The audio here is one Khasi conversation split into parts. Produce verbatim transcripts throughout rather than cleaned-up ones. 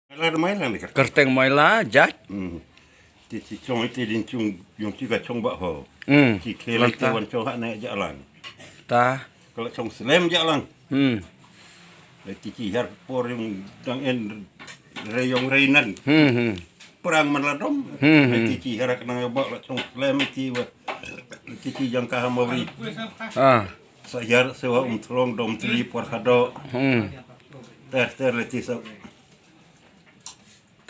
Maila da maila ni ka. Kyrteng maila jait. Hmm. Ti ti chong ti din chung yung ti ka chong ba ho. Hmm. Ti khela ti wan chong ha ne ja lang. Ta. Kala chong slem ja lang. Hmm. Ti ti har por yung dang en reyong reinan. Hmm. Perang man la dom. Hmm. Ti ti har ka nang ba la chong slem ti ba. Ti ti jang ka ha mawri. Ah. Sa hiar sewa um thlong dom tli por khado. Hmm. Ter ter le ti sa.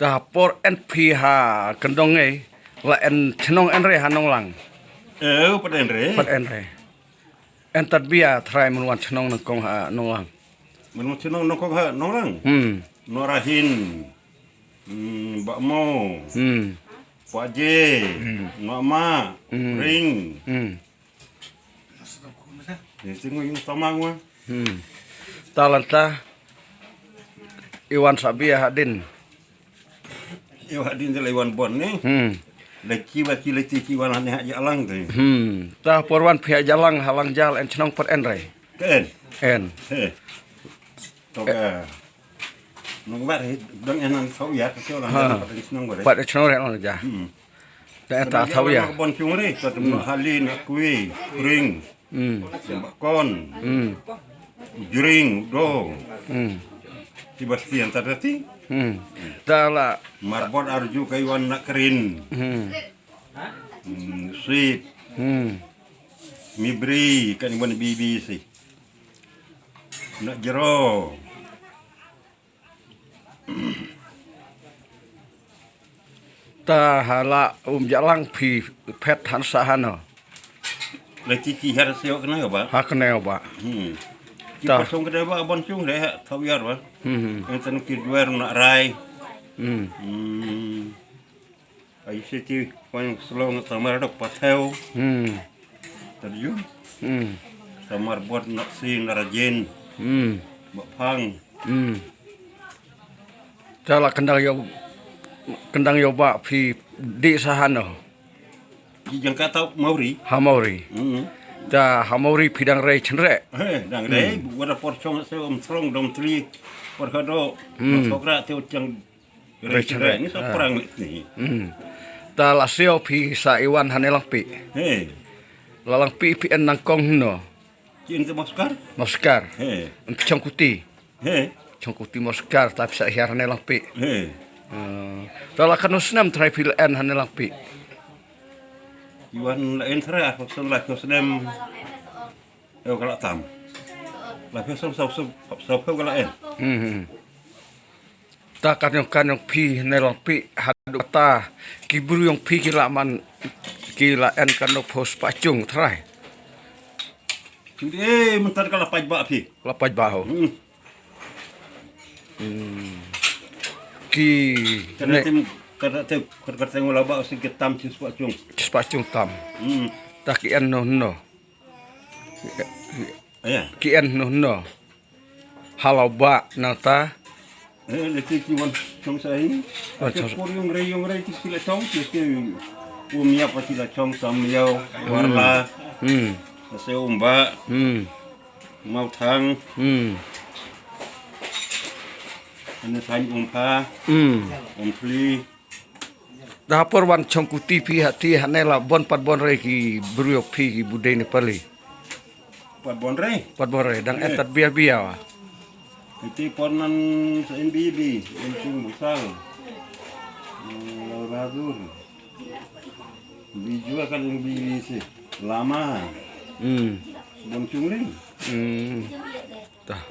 Ta por en phi ha kendong ngai la en chnong en re ha nonglang. Eh, pat en re. Pat en re. En tat bia trai mun wan chnong nangkong ha nonglang. Mun wan chnong nangkong ha nonglang. Hmm. Norahin. Hmm, ba mo. Hmm. Pa je. Hmm. Mama. Hmm. Ring. Hmm. Ni sing yung tamang wa. Hmm. Talanta. Iwan sabia hadin. Iwan hadin de iwan bon ni. Hmm. Leki ba ki leki ki wan ni ha jalang te. Hmm. Ta porwan pia jalang halang jal en chnong per en rai. Ken. En. He. Toka. Nang bar he dang en nang sau ya ka sio lang. Ha. Pat en chnong bar. Pat en chnong rai lang ja. Hmm. Da ta thau ya. Bon chung re, ka tem hali na kui, ring. Hmm. Bakon. Hmm. Jring, do. Hmm. Sebastian tadati. Hmm. Da la. Marbot arju kaiwan na kerin. Hmm. Hmm. Sweet. Hmm. Mibri kan iwan B B C. Na jero. Ta hala um jalang phi phet han sa hano. Le ti ti har sio kena ba. Ha kena ba. Hmm. Ki ta. Pasong kena ba bon chung re ha thawiar ba. Hmm. Enten ki duer na rai. Hmm. Hmm. Ai siti pang selong tamar dok patheu. Hmm. Terjun. Hmm. Tamar buat nak si narajin. Hmm. Bak pang. Hmm. Chala kendang yo kendang yo ba phi di sahano. Di jangka tau mauri. Ha mauri. Hmm. Ta ha mauri phi dang rei chenre. Eh, dang rei. Hmm. Wada por chong se om thlong dom tli. Por kado. Hmm. Sokra te chang Rachel, ni sa perang ni. Hmm. Ta la sio phi sa iwan hane langpi. He. La langpi phi en nangkong no. Chin te maskar. Maskar. He. En chong kuti. He. Chong kuti maskar ta phi sa hiar hane langpi. He. Hmm. Ta la kanu snam trai phi en hane langpi. Iwan la en trai a fakson la kanu snam. Yo kala tam. La phi sa sa sa sa kala en. Hmm. Ta kan yong kan yong phi ne long phi haduh ta ki bru yong phi ki la man ki la en kan no phos pa chung trai. Chu de mentar ka la paj ba phi. La paj ba ho. Hmm. Hmm. Ki kada ne tem kada tem kada tem la ba si ki tam chi spa chung. Chi spa chung tam. Hmm. Ta ki en no no. Aya. Ki en no no. Halo ba nang ta. Eh, le ti ki wan chong sa hi. Wan chong sa. Por yung rei yung rei ti ki la chong ti ki um ya pa ti la chong sam yau warla. Hmm. Sa se um ba. Hmm. Mau thang. Hmm. Ane thang um pa. Hmm. Um pli. Da por wan chong kuti phi ha ti hane la bon pat bon re ki bru yok phi ki budei ne pali. Pat bon re. Pat bon re dang eh, etat bia bia wa. Iti pon nan sa N B B, en chung busal. Radur. Bijua kan N B B si. Lama. Hmm. Bon chung re. Hmm. Ta.